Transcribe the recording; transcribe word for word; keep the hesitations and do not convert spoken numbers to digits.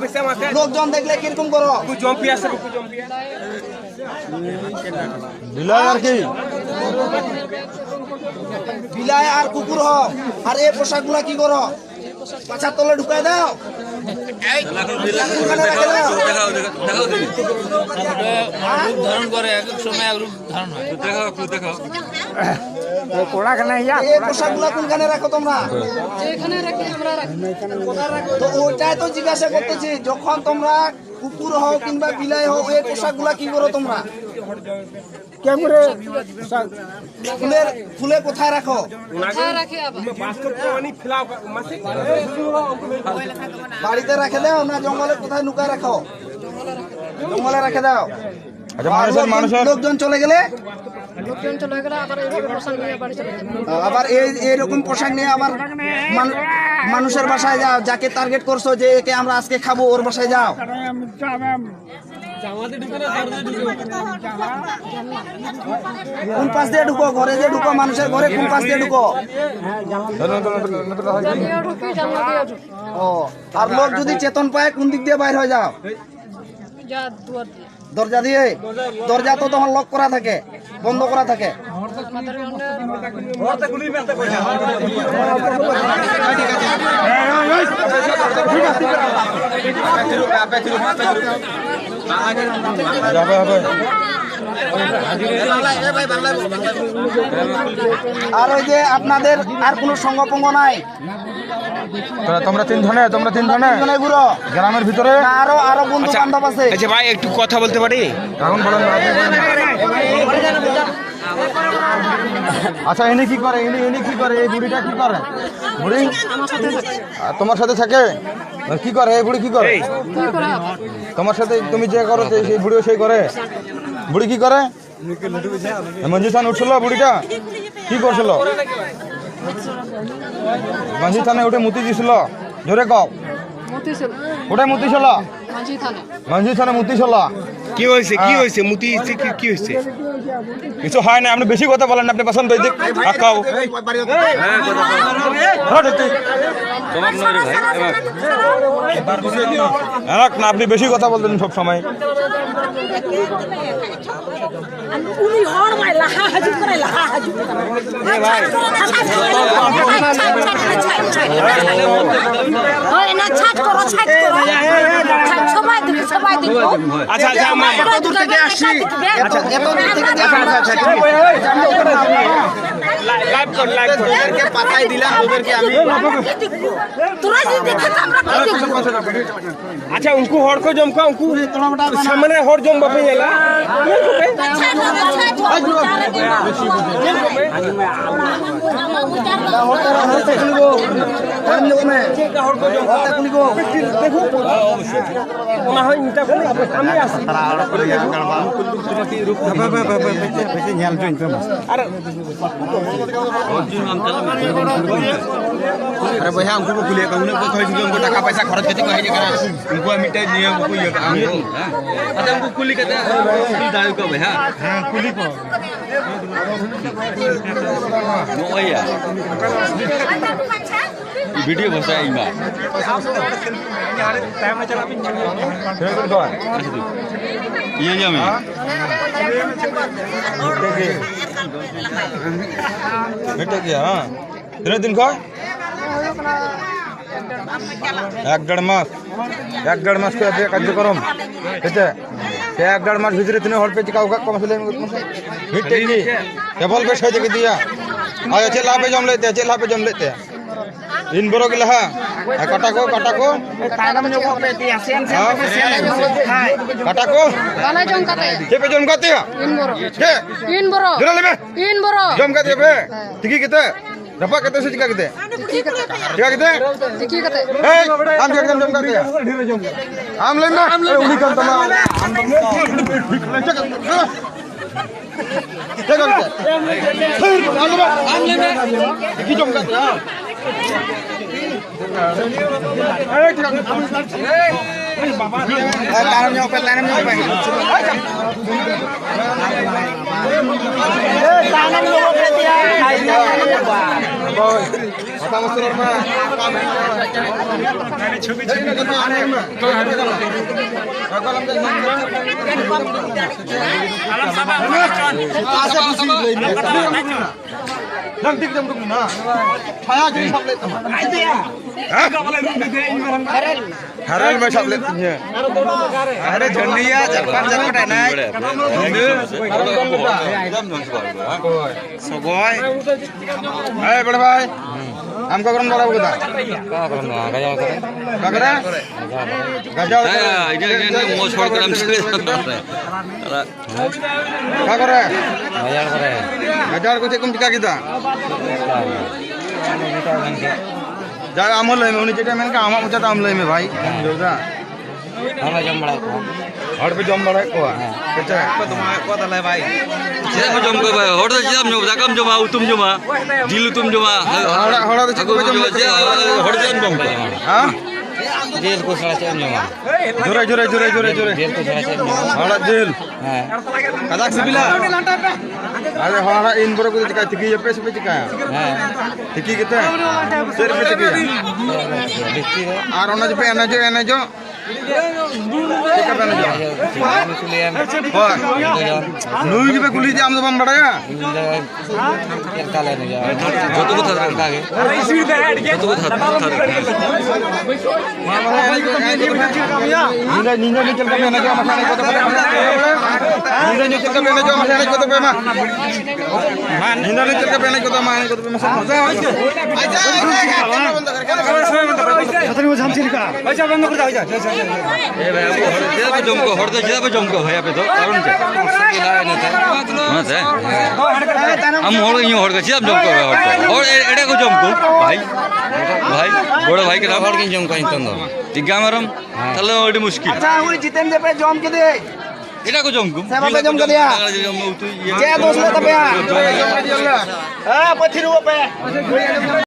লোকজন দেখলে কিরকম করো? বিলাই আর কি? বিলাই আর কুকুর হ। আর এই পোশাকগুলা কি করো? পাছার তলে ঢুকাই দাও। কোনখানে রাখে দাও? ধারণ করে, এক এক সময় এক রূপ ধারণ হয়। কোলাখানা ইয়া এই পোশাকগুলা কোনখানে রাখো তোমরা? যেখানে রাখি আমরা রাখি। তো ওইটাই তো জিজ্ঞাসা করতেছি, যখন তোমরা কুকুর হও কিংবা বিলাই হও, এই পোশাকগুলা কি করো তোমরা? কেমনে ফুলের ফুলে কোথায় রাখো? কোথায় রাখি আবার? বাড়িতে রেখে দাও না জঙ্গলে কোথায় নুকা রাখো? জঙ্গলে রেখে দাও। আচ্ছা, মানুষের লোকজন- মানুষের লোকজন চলে গেলে লোকজন চলে গেলে আবার এইভাবে পোশাক নিয়ে বাড়ি চলে যাবে। আবার এই এইরকম পোশাক নিয়ে আবার মান- মানুষের বাসায় যাও, যাকে টার্গেট করছো যে একে আমরা আজকে খাবো, ওর বাসায় যাও। কোন পাশ দিয়ে ঢুকো? ঘরে যে ঢুকো, মানুষের ঘরে কোন পাশ দিয়ে ঢুকো? জানলা দিয়ে ঢুকি, জানলা দিয়ে ঢুকি। ও, আর লোক যদি চেতন পায়, কোন দিক দিয়ে বাইর হয়ে যাও? যা দুয়ার দিয়ে। দরজা দিয়ে? দরজা তো তখন লক করা থাকে, বন্ধ করা থাকে। আমাদের অন্য যাবে হবে। আর ওই যে আপনাদের আর কোনো সঙ্গ পঙ্গ নাই? তোরা তোমরা তিনজনে, তোমরা তিনজনে মানে ঘুরো। গ্রামের ভিতরে না, আরো আরো বন্ধু বান্ধব আছে। আচ্ছা ভাই, একটু কথা বলতে পারি? এখন বলেন না, আপনি বলেন না। আচ্ছা, ইনি কি করে? ইনি ইনি কি করে? এই বুড়িটা কি করে? বুড়ি, আর তোমার সাথে থাকে? কি করে এই বুড়ি? কি করে? তোমার সাথে তুমি যে করো, সেই সেই বুড়িও সেই করে। বুড়ি কি করে? মঞ্জু খান উঠছিল বুড়িটা? কি করছিল? মঞ্জু খানে উঠে মুতি দিছিল। জোরে কও। মতিশালা। কোথায় মতিশালা? মাঝি থানা। মাঝি থানা মতিশালা। কি হয়েছে? কি হ্যাঁ। হয়েছে? মুতি হচ্ছে কি, কি হয়েছে? কিছু হয় না, আপনি বেশি কথা বলেন, আপনি পছন্দ হইতে আকাও। হ্যাঁ, কথা বল। হ্যাঁ, ঠিক। তোমার নয় রে ভাই, এবার। এরাক না, আপনি বেশি কথা বলতেন সব সময়। ᱩᱱᱤ ᱦᱚᱲ ᱢᱟᱭ ᱞᱟᱦᱟ ᱦᱤᱡᱩᱜ ᱠᱟᱱᱟᱭ, ᱞᱟᱦᱟ ᱦᱤᱡᱩᱜ ᱠᱟᱱᱟᱭ᱾ ᱦᱳᱭ, ᱚᱱᱟ ᱪᱷᱟᱴ ᱠᱚᱨᱚ, ᱪᱷᱟᱴ ᱠᱚᱨᱚ᱾ ᱪᱷᱟᱴ, ᱥᱚᱵᱟᱭ ᱫᱤᱠᱷᱮ, ᱥᱚᱵᱟᱭ ᱫᱤᱠᱷᱮ᱾ ᱟᱪᱪᱷᱟ, ᱟᱪᱪᱷᱟ, ᱢᱟ, ᱢᱟ᱾ ᱟᱪᱪᱷᱟ, ᱮᱛᱚ ᱫᱩᱨ ᱛᱮᱜᱮ ᱟᱥᱤ᱾ ᱟᱪᱪᱷᱟ, ᱟᱪᱪᱷᱟ, ᱴᱷᱤᱠ ᱜᱮᱭᱟ᱾ লাইভ কর, লাইভ কর। তোদেরকে পাতাই দিলাম, তোদেরকে আমি। তোরা যদি দেখে তো আমরা কি দেখবো? ᱟᱪᱪᱷᱟ, ᱩᱱᱠᱩ ᱦᱚᱲ ᱠᱚ ᱡᱚᱢ ᱠᱚᱣᱟ, ᱩᱱᱠᱩ ᱥᱟᱢᱟᱱᱮ ᱦᱚᱲ ᱡᱚᱢ ᱵᱟᱯᱮ ᱧᱮᱞᱟ? ᱧᱮᱞ ᱠᱚᱯᱮ᱾ ᱧᱮᱞ ᱠᱚᱯᱮ᱾ ᱪᱮᱫ ᱞᱮᱠᱟ ᱦᱚᱲ ᱠᱚ ᱡᱚᱢ ᱠᱚᱣᱟ? ᱫᱮᱠᱷᱩ, ᱚᱱᱟ ᱦᱚᱸ ᱤᱧ ᱴᱷᱮᱱ ᱠᱷᱚᱱ ᱟᱯᱮ ᱠᱟᱹᱢᱤ ᱟᱥᱮ? ᱧᱮᱞ ᱦᱚᱪᱚᱧ ᱯᱮ ᱢᱟ᱾ ᱟᱨ ᱟᱨᱮ ᱵᱚᱭᱦᱟ, ᱩᱱᱠᱩ ᱠᱚ ᱠᱩᱞᱤᱭᱮᱫ ᱠᱚᱣᱟ, ᱩᱱᱟᱹᱜ ᱠᱚ ᱠᱷᱚᱭ ᱡᱩᱫᱤ ᱩᱱᱠᱩ ᱴᱟᱠᱟ ᱯᱚᱭᱥᱟ ᱠᱷᱚᱨᱚᱪ ᱠᱟᱛᱮ ᱠᱚ ᱦᱮᱡ ᱟᱠᱟᱱᱟ, ᱩᱱᱠᱩᱣᱟᱜ ᱢᱤᱫᱴᱮᱡ ᱱᱤᱭᱚᱢ ᱠᱚ ᱤᱭᱟᱹ ᱠᱟᱜᱼᱟ ᱩᱱᱠᱩ, ᱦᱮᱸ? ᱟᱪᱪᱷᱟ, ᱩᱱᱠᱩ ᱠᱩᱞᱤ ᱠᱟᱛᱮ ᱠᱩᱞᱤ ᱫᱟᱲᱮ ᱠᱚᱣᱟ ᱵᱚᱭᱦᱟ᱾ ᱦᱮᱸ, ᱠᱩᱞᱤ ᱠᱚ᱾ ᱱᱚᱜᱼᱚᱭ ᱭᱟ᱾ ᱵᱷᱤᱰᱤᱭᱳ ᱵᱷᱟᱥᱟ ᱤᱧ ᱢᱟ᱾ ᱤᱭᱟᱹ ᱧᱟᱢ ᱢᱮ᱾ ᱢᱤᱫᱴᱮᱡ ᱜᱮᱭᱟ, ᱦᱮᱸ᱾ ᱛᱤᱱᱟᱹᱜ ᱫᱤᱱ ᱠᱷᱚᱱ? ᱮᱠ ᱰᱮᱲ ᱢᱟᱥ᱾ ᱮᱠ ᱰᱮᱲ ᱢᱟᱥ ᱠᱷᱚᱱ ᱟᱯᱮᱭᱟᱜ ᱠᱟᱨᱡᱚᱠᱨᱚᱢ ᱦᱮᱸᱥᱮ? ᱥᱮ ᱮᱠ ᱰᱮᱲ ᱢᱟᱥ ᱵᱷᱤᱛᱨᱤ ᱨᱮ ᱛᱤᱱᱟᱹᱜ ᱦᱚᱲ ᱯᱮ ᱪᱤᱠᱟᱹᱣ ᱟᱠᱟᱫ ᱠᱚᱣᱟ ᱢᱟᱥᱮ ᱞᱟᱹᱭ ᱢᱮ ᱢᱟᱥᱮ? ᱢᱤᱫᱴᱮᱡ ᱜᱮ᱾ ᱠᱮᱵᱚᱞ ᱯᱮ ᱥᱟᱹᱭ ᱠᱮᱫᱮᱭᱟ᱾ ᱟᱪᱪᱷᱟ, ᱪᱮᱫ ᱞᱟᱦᱟ ᱯᱮ ᱡᱚᱢ ᱞᱮᱫ ᱛᱮ? ᱪᱮᱫ ᱞᱟᱦᱟ ᱯᱮ ᱡᱚᱢ ᱞᱮᱫ ᱛᱮ? ᱤᱱ ᱵᱚᱨᱚ ᱜᱮ ᱞᱟᱦᱟ᱾ ᱟᱨ ᱠᱟᱴᱟ ᱠᱚ, ᱠᱟᱴᱟ ᱠᱚ? ᱛᱟᱭᱱᱚᱢ ᱧᱚᱜᱚᱜ ᱯᱮ, ᱫᱮᱭᱟ, ᱥᱮᱱ, ᱥᱮᱱ ᱦᱮᱸ? ᱯᱮ, ᱥᱮᱱ ᱯᱮ᱾ ᱦᱳᱭ᱾ ᱠᱟᱴᱟ ᱠᱚ? ᱵᱟᱞᱮ ᱡᱚᱢ ᱠᱟᱛᱮ᱾ ᱪᱮᱫ ᱯᱮ ᱡᱚᱢ ᱠᱟᱫ ᱛᱮᱭᱟ? ᱤᱱ ᱵᱚᱨᱚ᱾ ᱪᱮᱫ? ᱤᱱ ᱵᱚᱨᱚ᱾ ᱡᱳᱨ ᱞᱟᱹᱭ ᱢᱮ᱾ ᱤᱱ ᱵᱚᱨᱚ᱾ ᱡᱚᱢ ᱠᱟᱫ ᱛᱮᱭᱟ ᱯᱮ? ᱦᱮᱸ᱾ ᱛᱤᱠᱤ ᱠᱟᱛᱮ? ᱨᱟᱯᱟᱜ ᱠᱟᱛᱮ ᱥᱮ ᱪᱤᱠᱟ ᱠᱟᱛᱮ? ᱛᱤᱠᱤ ᱠᱟᱛᱮ᱾ ᱪᱤᱠᱟ ᱠᱟᱛᱮ? ᱛᱤᱠᱤ ᱠᱟᱛᱮ᱾ ᱦᱮᱭ, ᱟᱢ ᱪᱮᱫ ᱞᱮᱠᱟᱢ ᱡᱚᱢ ᱠᱟᱫ ᱛᱮᱭᱟ? ᱟᱢ ᱞᱟᱹᱭ ᱢᱮ᱾ ᱮ, ᱩᱱᱤ ᱠᱟᱱ ᱛᱟᱢᱟ᱾ ᱪᱮᱫ ᱠᱟᱱ ᱛᱮ? ᱟᱢ ᱞᱟᱹᱭ ᱢᱮ᱾ ᱟᱢ ᱞᱟᱹᱭ ᱢᱮ᱾ ᱛᱤᱠᱤ ᱡᱚᱢ ᱠᱟᱛᱮ, ᱦᱮᱸ? ᱛᱟᱭᱱᱚᱢ ᱧᱚᱜ ᱯᱮ, ᱛᱟᱭᱱᱚᱢ ᱧᱚᱜ ᱯᱮ᱾ ᱛᱟᱭᱱᱚᱢ ᱧᱚᱜ ᱯᱮ ᱛᱮᱭᱟ᱾ ᱟᱞᱚᱢ ᱥᱟᱵᱟ, ᱟᱞᱚᱢ ᱥᱟᱵᱟ᱾ ᱱᱟᱝ ᱴᱷᱤᱠ ᱛᱮᱢ ᱫᱩᱲᱩᱵ ᱞᱮᱱᱟ᱾ ᱪᱷᱟᱭᱟ ᱜᱮ ᱥᱟᱵ ᱞᱮᱫ ᱛᱟᱢᱟ᱾ ᱦᱮᱸ? ᱦᱮᱨᱮᱞ ᱢᱮ ᱥᱟᱵ ᱞᱮᱫ ᱛᱤᱧᱟᱹ᱾ ᱟᱨᱮ ᱡᱷᱟᱹᱱᱤᱭᱟ ᱪᱟᱨᱯᱟᱱ ᱪᱟᱨᱯᱟᱴ ᱮᱱᱟᱭ᱾ ᱥᱚᱜᱚᱭ᱾ ᱦᱮᱸ, ᱵᱚᱲ ᱵᱷᱟᱭ᱾ ᱟᱢ ᱠᱚ ᱜᱚᱨᱚᱢ ᱵᱟᱲᱟ ᱠᱟᱫᱟ? ᱚᱠᱟ ᱠᱚᱨᱮ ᱱᱚᱣᱟ ᱜᱟᱡᱟᱲ ᱠᱚᱨᱮ? ᱚᱠᱟ ᱠᱚᱨᱮ? ᱜᱟᱡᱟᱲ ᱠᱚᱨᱮ᱾ ᱦᱮᱸ, ᱤᱱᱟᱹ, ᱤᱱᱟᱹ, ᱤᱱᱟᱹ ᱢᱚᱡᱽ ᱦᱚᱲ ᱠᱟᱱᱟᱢ ᱥᱮ? ᱚᱠᱟ ᱠᱚᱨᱮ? ᱵᱟᱡᱟᱨ ᱠᱚᱨᱮ᱾ ᱵᱟᱡᱟᱨ ᱠᱚ ᱪᱮᱫ ᱠᱚᱢ ᱪᱤᱠᱟ ᱠᱮᱫᱟ? ᱪᱮᱫ ᱠᱚ ᱪᱤᱠᱟ? ᱟᱫᱚ ᱱᱤᱛᱚᱜ ᱢᱮᱱ ᱠᱮᱫ᱾ ᱡᱟ, ᱟᱢ ᱦᱚᱸ ᱞᱟᱹᱭ ᱢᱮ, ᱩᱱᱤ ᱪᱮᱫ ᱮ ᱢᱮᱱ ᱠᱮᱫᱟ, ᱟᱢᱟᱜ ᱢᱚᱪᱟ ᱛᱮ ᱟᱢ ᱞᱟᱹᱭ ᱢᱮ ᱵᱷᱟᱭ᱾ ᱦᱮᱸ᱾ ᱵᱩᱡᱷᱟᱹᱣ ᱫᱟ? ᱦᱚᱲ ᱯᱮ ᱡᱚᱢ ᱵᱟᱲᱟᱭᱮᱫ ᱠᱚᱣᱟ? ᱦᱮᱸ᱾ ᱟᱪᱪᱷᱟ᱾ ᱪᱮᱫᱟᱜ ᱯᱮ ᱡᱚᱢ ᱠᱚᱣᱟ ᱵᱷᱟᱭ? ᱦᱚᱲ ᱫᱚ ᱪᱮᱫᱟᱜ ᱮᱢ ᱡᱚᱢᱟ? ᱫᱟᱠᱟᱢ ᱡᱚᱢᱟ, ᱩᱛᱩᱢ ᱡᱚᱢᱟ, ᱡᱤᱞ ᱩᱛᱩᱢ ᱡᱚᱢᱟ, ᱦᱚᱲᱟᱜ, ᱦᱚᱲᱟᱜ ᱫᱚ ᱪᱮᱫ ᱦᱟᱹᱠᱩ ᱠᱚᱯᱮ ᱡᱚᱢ ᱠᱚᱢ ᱞᱮᱫ ᱡᱚᱢᱟ, ᱛᱟᱠᱚᱣᱟ? ᱦᱚᱲ ᱪᱮᱫᱟᱜ ᱮᱢ ᱡᱚᱢ ᱠᱚᱣᱟ? ᱦᱮᱸ? ᱡᱤᱞ ᱠᱚ ᱪᱷᱟᱲᱟ ᱪᱮᱫ ᱮᱢ ᱡᱚᱢᱟ? ᱡᱳᱨᱮ, ᱡᱳᱨᱮ, ᱡᱳᱨᱮ, ᱡᱳᱨᱮ, ᱡᱳᱨᱮ᱾ ᱡᱤᱞ ᱠᱚ ᱪᱷᱟᱲᱟ ᱪᱮᱫ ᱮᱢ ᱡᱚᱢᱟ? ᱦᱚᱲᱟᱜ ᱡᱤᱞ᱾ ᱦᱮᱸ᱾ ᱠᱟᱡᱟᱠ ᱥᱤᱵᱤᱞᱟ᱾ ᱟᱨᱮ ᱦᱚᱲᱟᱜ ᱤᱱ ᱵᱚᱨᱚ ᱠᱚᱫᱚ ᱪᱤᱠᱟ ᱛᱤᱠᱤᱭᱟᱯᱮ ᱥᱮ ᱯᱮ ᱪᱤᱠᱟᱭᱟ? ᱦᱮᱸ᱾ ᱛᱤᱠᱤ ᱠᱟᱛᱮ ᱪᱮᱫ ᱨᱮᱯᱮ ᱛᱤᱠᱤᱭᱟ? ᱵᱤᱥᱛᱤ ᱫᱚ᱾ ᱟᱨ ᱚᱱᱟ ᱡᱮ ᱯᱮ ᱮᱱᱮᱡᱚᱜ, ᱮᱱᱮᱡᱚᱜ᱾ ᱪᱮᱫ ᱞᱮᱠᱟ ᱯᱮ ᱮᱱᱮᱡᱚᱜᱼᱟ? ᱦᱳᱭ᱾ ᱱᱩᱭ ᱜᱮᱯᱮ ᱠᱩᱞᱤᱭᱮᱫᱮᱭᱟ, ᱟᱢ ᱫᱚ ᱵᱟᱢ ᱵᱟᱲᱟᱭᱟ? ᱤᱧ ᱫᱚ ᱪᱮᱫ ᱞᱮᱠᱟ ᱞᱮ ᱮᱱᱮᱡᱟ? ᱡᱚᱛᱚ ᱠᱚ ᱛᱷᱟᱨ ᱚᱱᱠᱟ ᱜᱮ᱾ ᱡᱚᱛᱚ ᱠᱚ ᱛᱷᱟᱨ, ᱛᱷᱟᱨ᱾ ᱧᱤᱫᱟᱹ, ᱧᱤᱫᱟᱹ ᱫᱚ ᱪᱮᱫ ᱞᱮᱠᱟ ᱯᱮ ᱮᱱᱮᱡᱚᱜᱼᱟ? ᱢᱟᱥᱮ ᱮᱱᱮᱡ ᱠᱚ ᱛᱟᱯᱮ ᱢᱟ᱾ ᱧᱤᱫᱟᱹ ᱫᱚ ᱪᱮᱫ ᱞᱮᱠᱟ ᱯᱮ ᱮᱱᱮᱡᱚᱜᱼᱟ? ᱢᱟᱥᱮ ᱮᱱᱮᱡ ᱠᱚ ᱛᱟᱯᱮ ᱢᱟ᱾ ᱧᱤᱫᱟᱹ ᱫᱚ ᱪᱮᱫ ᱞᱮᱠᱟ ᱯᱮ ᱮᱱᱮᱡ ᱠᱚ ᱛᱟᱯᱮ ᱢᱟ? ᱮᱱᱮᱡ ᱠᱚ ᱛᱟᱯᱮ ᱢᱟ᱾ ᱢᱟᱥᱮ᱾ ᱮ ᱵᱷᱟᱭ, ᱟᱵᱚ ᱦᱚᱲ ᱪᱮᱫᱟᱜ ᱯᱮ ᱡᱚᱢ ᱠᱚᱣᱟ? ᱦᱚᱲ ᱫᱚ ᱪᱮᱫᱟᱜ ᱯᱮ ᱡᱚᱢ ᱠᱚᱣᱟ ᱵᱷᱟᱭ ᱟᱯᱮ ᱫᱚ? ᱠᱟᱨᱚᱱ ᱪᱮᱫ? ᱚᱱᱟᱛᱮ? ᱟᱢ ᱦᱚᱲ, ᱤᱧ ᱦᱚᱸ ᱦᱚᱲ ᱠᱟᱱᱟ, ᱪᱮᱫᱟᱜ ᱮᱢ ᱡᱚᱢ ᱠᱚᱣᱟ ᱵᱷᱟᱭ ᱦᱚᱲ ᱫᱚ? ᱦᱚᱲ ᱮ-, ᱮᱲᱮ ᱠᱚ ᱡᱚᱢ ᱠᱚ ᱵᱷᱟᱭ᱾ ᱵᱷᱟᱭ, ᱵᱚᱲᱚ ᱵᱷᱟᱭ ᱠᱟᱱᱟᱢ᱾ ᱦᱚᱲ ᱜᱤᱧ ᱡᱚᱢ ᱠᱚᱣᱟ ᱱᱤᱛᱚᱝ ᱫᱚ᱾ ᱴᱤᱠᱟ ᱢᱮᱨᱚᱢ? ᱦᱮᱸ᱾ ᱛᱟᱦᱞᱮ ᱟᱹᱰᱤ ᱢᱩᱥᱠᱤᱞ᱾ ᱟᱪᱪᱷᱟ, ᱩᱱᱤ ᱡᱤᱛᱮᱱ ᱫᱮᱵ ᱮ ᱡᱚᱢ ᱠᱮᱫᱮ᱾ ᱮᱴᱟᱜ ᱠᱚ ᱡᱚᱢ ᱠᱚ᱾ ᱥᱮ ᱵᱟᱯᱮ ᱡᱤᱞ ᱡᱚᱢ ᱠᱟᱫᱮᱭᱟ? ᱰᱟᱝᱨᱟ ᱡᱤᱞ ᱡᱚᱢ, ᱩᱛᱩ, ᱤᱭᱟᱹ᱾ ᱪᱮᱫ ᱫᱳᱥ ᱞᱮᱫ ᱛᱟᱯᱮᱭᱟ? ᱡᱚᱢ, ᱡᱚᱢ, ᱡᱚᱢ᱾ ᱦᱮᱸ, ᱯᱟᱹᱛᱷᱤ ᱨᱩᱣᱟᱹ ᱯᱮ᱾